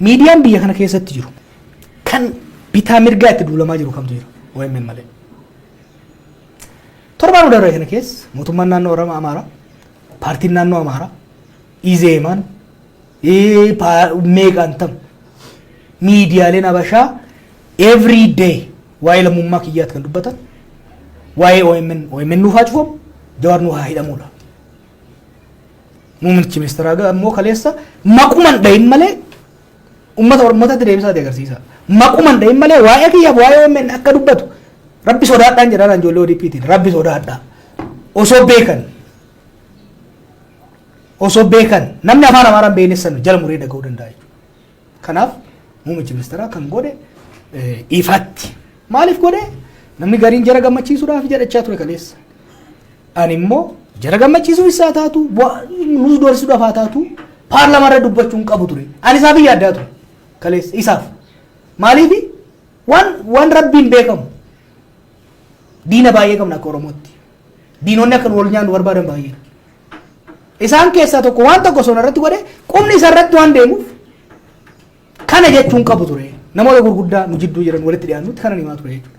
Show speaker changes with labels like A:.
A: Miidiyaan biyya kana keessatti jiru kan bitaa mirgaa itti duulamaa jiru kamtu jira OMN malee? Torbaan darbe kana keessa mootummaan naannoo Oromoo Amaaraa, paartiin naannoo Amaaraa, Izeemaan, meeqaan tam miidiyaaleen Habashaa every day waa'ee lammummaa kiyyaatti kan dubbatan, waa'ee OMN, OMN nuuf haa cufamu, Jawaar nuuf haa hidhamudha. Muummichi ministeeraa immoo kaleessa maquman dhahin malee ummata Oromootaatti deebisaati agarsiisa. Maquman dhahin malee waa'ee kiyyaaf waa'ee OMN akka dubbatu Rabbi sodaadhaan jedhaan ijoollee ODP'tiin, Rabbi sodaadhaa. Osoo beekan namni afaan Amaaraan beekne sana jala muree dhaga'uu danda'a jechuudha. Kanaaf muummichi ministeeraa kan godhe ifatti. Maaliif godhe? Namni gariin jara gammachiisuudhaaf jedhachaa ture kaleessa. Ani immoo jara gammachiisuuf isaa taatu, nus doorsisuudhaaf haa taatu, paarlaamaa irra dubbachuu hin qabu ture. Ani isaaf yaaddaa ture kaleessa isaaf. Maaliif? Waan Rabbiin beekamu diina baay'ee qabna akka Oromootti. Diinonni akka nu wal nyaannu barbaadan baay'eedha. Isaan keessaa tokko waan tokko osoo irratti godhe qubni isa irratti waan deemuuf kana jechuun qabu ture. Namoota gurguddaa nu jidduu jiran walitti dhiyaannutti kana himaa ture jechuudha.